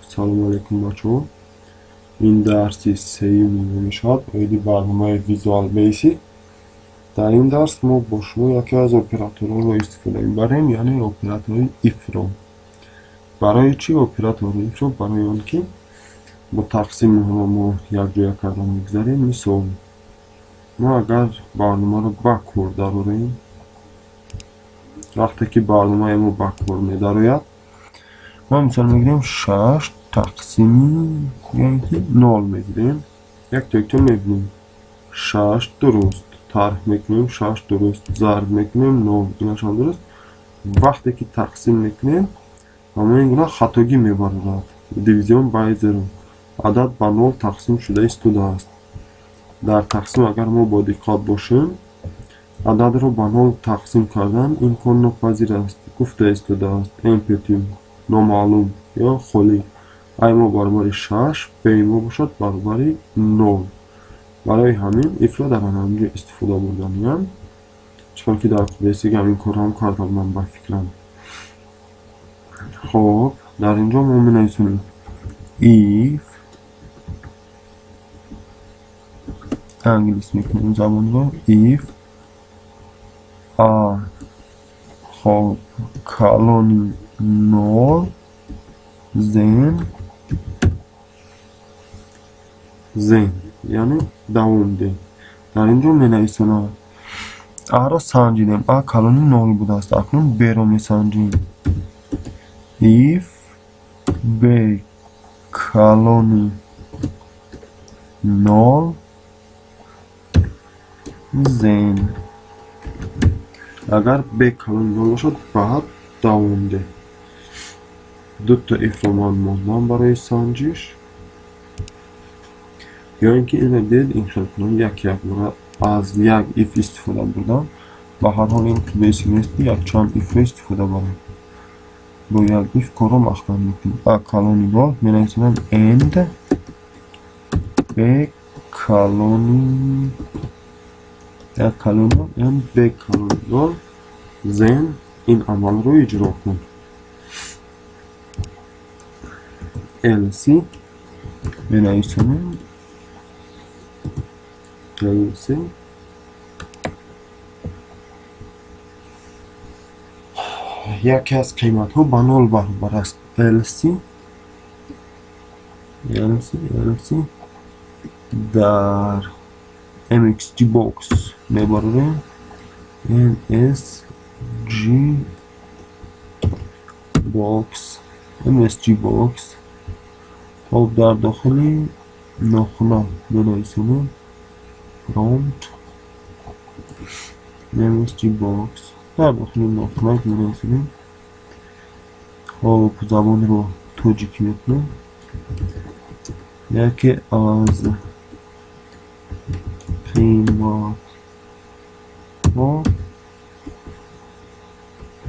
Салому алейкум, бачаҳо. Ин дарси сеюми мо мешавад оиди барномаи Visual Basic. Дар ин дарс мо бо шумо яке аз операторҳоро истифода мебарем, яъне оператори if-ро. Барои чӣ оператори if-ро? Барои он ки бо тақсимҳоро мо якҷоя карда мегузарем. Мисол, мо агар барномаро ба кор дарорем, вақте ки барномаи мо ба кор медарояд, мо мисол мегирем 6 тақсими 0 мегирем. Якто якто мебинем. 6 дуруст, тарҳ мекунем 6 дуруст, зарб мекунем 0, инашам дуруст. Вақте ки тақсим мекунем, ҳамон ин гуна хатогӣ мебарорад. Division by zero. Адад ба 0 тақсим шуда истодааст. Дар тақсим агар мо бо диққат бошем, ададро ба 0 тақсим кардан имконнопазир аст. Гуфта истодааст empty, номаълум ё холӣ. А мо баробари 6, б мо бошад баробари 0. Барои ҳамин if-ро дар ҳаминҷо истифода бурданиям. Чунки ки дар Basic ҳамин корро ҳам карда будам ба фикрам. Хоб, дар инҷо мо менависем if, англис мекунем забонро, if a хоб калони 0 then then, яъне давом деҳ. Дар инҷо менависонам а-ро санҷидем, а калони 0 будааст. Акнун б-ро месанҷем. If b калони 0 then, агар b калони 0 бошад, баъд давом деҳ. Дуто if-ро ман мондам барои санҷиш. Ё ин ки инро дид, ин хел кунам, як як бора аз як if истифода бурдам. Ба ҳар ҳол ин Basic нест, ки якчанд if-ро истифода барам. Бо як if корро маҳкам мекунем. А калони 0 менависонам and b калони як калони 0 and b калони 0 then ин амалро иҷро кун. Else менависонем else яке аз қиматҳо ба 0 баробар аст. Else else else дар mxg box мебарорем msg box, msg box. Хоб, дар дохили нохуна менависонем prompt msg box, дар дохили нохуна менависонем. Хоб, забонро тоҷикӣ мекунем. Яке аз қиматҳо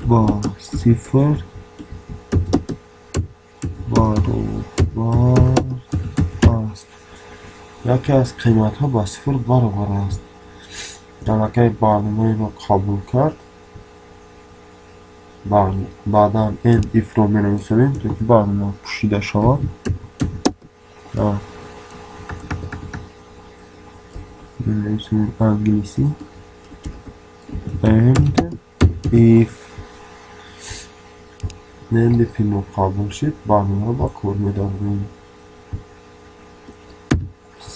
ба 0 баробар аст. Яке аз қиматҳо ба 0 баробар аст. Аллакай барномаеро қабул кард. Баъдан end if-ро менависонем, то ки барнома пӯшида шавад. Менависонем англисӣ end if. End if мо қабул шуд, барномаро ба кор медарорем.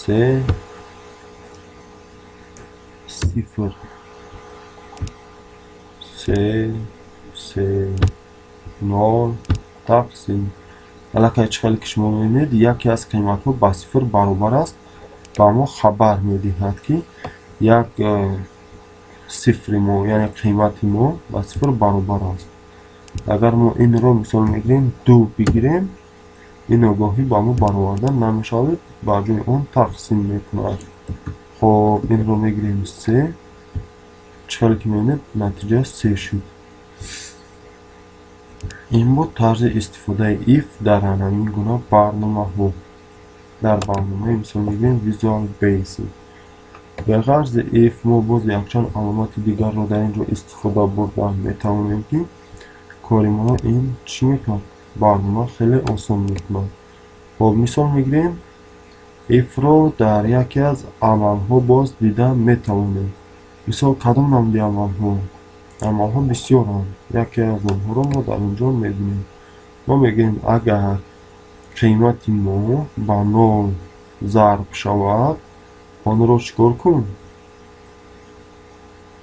3 0 3 3 0 тақсим. Аллакай чӣ хеле ки шумо мебинед, яке аз қиматҳо ба 0 баробар аст. Ба мо хабар медиҳад, ки як сифри мо, яъне қимати мо ба 0 баробар аст. Агар мо инро мисол мегирем 2 бигирем, ин огоҳӣ ба мо бароварда намешавад, ба ҷои он тақсим мекунад. Хоб, инро мегирем 3. Чӣ хеле ки мебинед, натиҷа 3 шуд. Ин буд тарзи истифодаи if дар ҳамин гуна барномаҳо. Дар барномаи мисол мегирем Visual Basic. Ба ғарзи if мо боз якчанд аломати дигарро дар ин ҷо истифода бурда метавонем, ки кори моро ин чӣ мекунад? Барнома хеле осон мекунад. Хоб, мисол мегирем. If-ро дар яке аз амалҳо боз дида метавонем. Мисол, кадом намуди амалҳо? Амалҳо бисёранд. Яке аз онҳоро мо дар ин ҷо мебинем. Мо мегӯем, агар қимати мо ба 0 зарб шавад, онро чикор кун?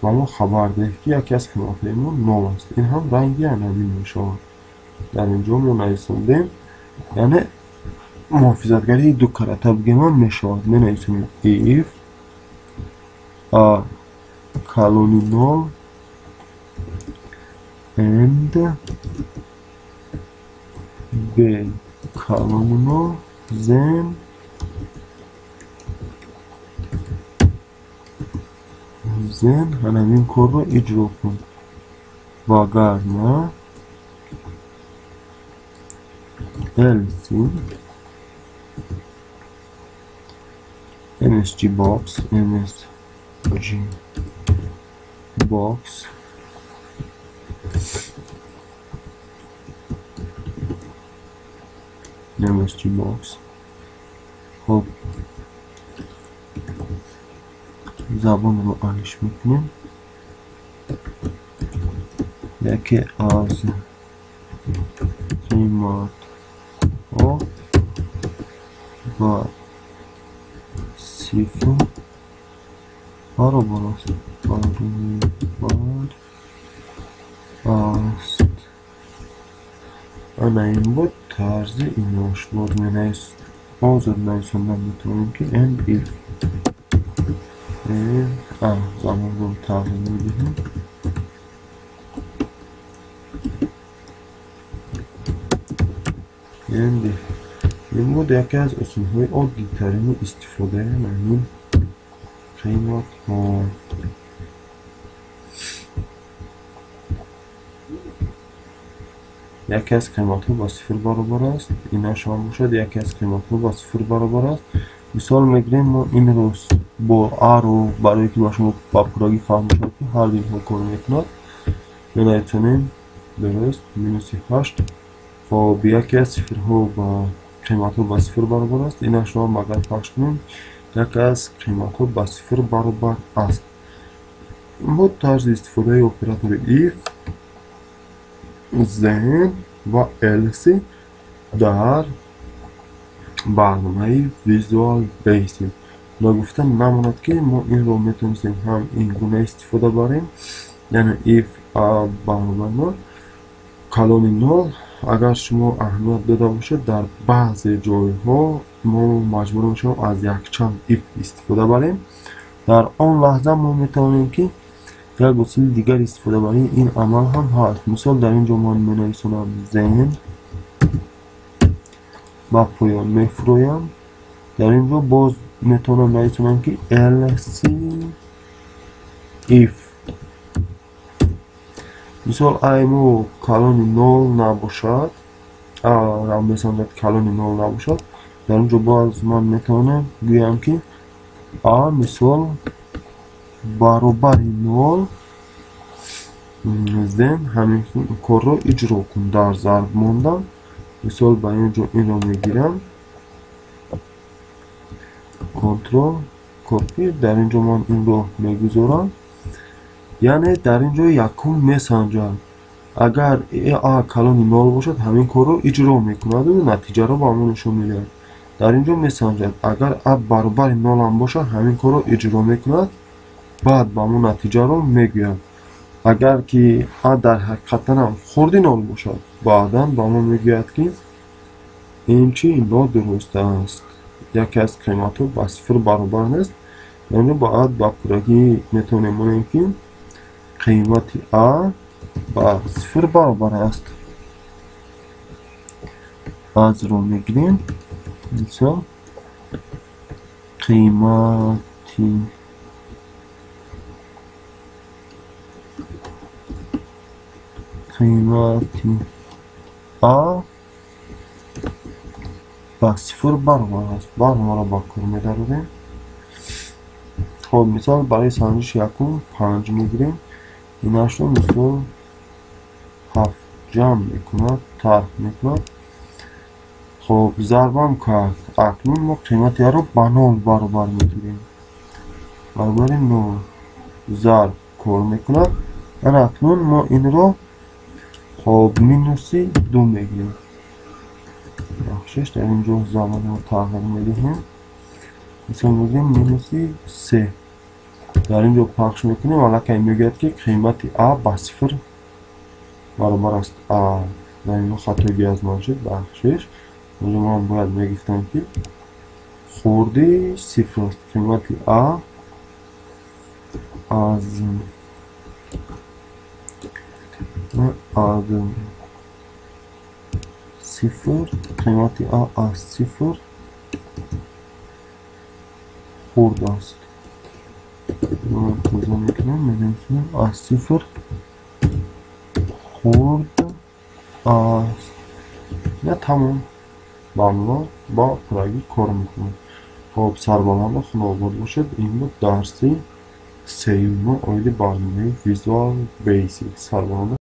Ба мо хабар деҳ, ки яке аз қиматҳои мо 0 аст. Ин ҳам ранги анавин мешавад. Дар ин ҷо мо нависондем, яъне муҳофизатгарии ду карата бигем ҳам мешавад. Менависем if a калони 0 and b калони 0 then ҳамин корро иҷро кун, вагарна else msg box msg box. Хоб, забонро алиш мекунем. Яке аз қиматҳо ба 0 баробар аст. Ана ин буд тарзи инош. Боз менавис, озод нависондан метавонем, ки end if забонро тағйир медиҳем. End if. Ин буд яке аз усулҳои оддитарини истифодаи ҳамин қиматҳо. Яке аз қиматҳо ба 0 баробар аст. Инаш ҳам бошад, яке аз қиматҳо ба 0 баробар аст. Мисол мегирем мо инро бо а-ро, барое ки ба шумо ба пуррагӣ фаҳм шавад, ки ҳар ду инҳо кор мекунад. Менависонем дуруст минуси 8. Хоб, яке аз сифрҳо ба қиматҳо ба 0 баробар аст. Инашро ҳам агар пахш кунем, яке аз қиматҳо ба 0 баробар аст. Ин буд тарзи истифодаи оператори if, then ва else дар барномаи Visual Basic. Нагуфта намонад, ки мо инро метавонистем ҳам ин гуна истифода барем, яъне if a баробар 0 калони 0. Агар шумо аҳамият дода бошед, дар баъзе ҷойҳо мо маҷбур мешавем аз якчанд if истифода барем. Дар он лаҳза мо метавонем, ки як усули дигар истифода барем. Ин амал ҳам ҳаст. Мисол, дар ин ҷо ман менависонам then, ба поён мефурӯям. Дар ин ҷо боз метавонам нависонам, ки else if. Мисол, а мо калони 0 набошад, а рамбесандад калони 0 набошад, дар ин ҷо боз ман метавонам гӯям, ки а мисол баробари 0 then ҳамин корро иҷро кун. Дар зарб мондам. Мисол, ба ин ҷо инро мегирам, контрол копи, дар ин ҷо ман инро мегузорам. Яъне дар ин ҷо якум месанҷад. Агар а калони 0 бошад, ҳамин корро иҷро мекунаду натиҷаро ба мо нишон медиҳад. Дар ин ҷо месанҷад. Агар а баробари 0 ҳам бошад, ҳамин корро иҷро мекунад, баъд ба мо натиҷаро мегӯяд. Агар ки а дар ҳақиқатан ҳам хурди 0 бошад, баъдан ба мо мегӯяд, ки ин чи нодуруст аст. Яке аз қиматҳо ба 0 баробар нест. Яъне баъд ба пуррагӣ метавонем монем, ки қимати а ба 0 баробар аст. Азро мегирем. Мисол, қимати а ба 0 баробар аст. Барномаро ба кор медарорем. Хоб, мисол, барои санҷиши якум 5 мегирем. Инашро мисол 7. Ҷамъ мекунад, тарҳ мекунад. Хоб, зарбам кард. Акнун мо қимати аро ба нол баробар мегирем. Баробари нол. Зарб кор мекунад. Ана акнун мо инро хоб минуси 2 мегирем. Бахшиш, дар ин ҷо замонро тағйир медиҳем. Мисол мегирем минуси 3. Дар ин ҷо пахш мекунем, аллакай мегӯяд, ки қимати а ба 0 баробар аст. А дар ин хатогӣ аз ман шуд, бахшиш. Инҷо ман бояд мегуфтам, ки хурди 0 аст. Қимати а аз 0, қимати а аз 0 хурд аст. Тоза мекунем, менависем аз 0 хурд аст. На тамом. Барнома ба пуррагӣ кор мекунад. Хоб, сарбаланду хунобод бошед. Ин буд дарси сеюми оиди барномаи Visual Basic. Сарбаланду.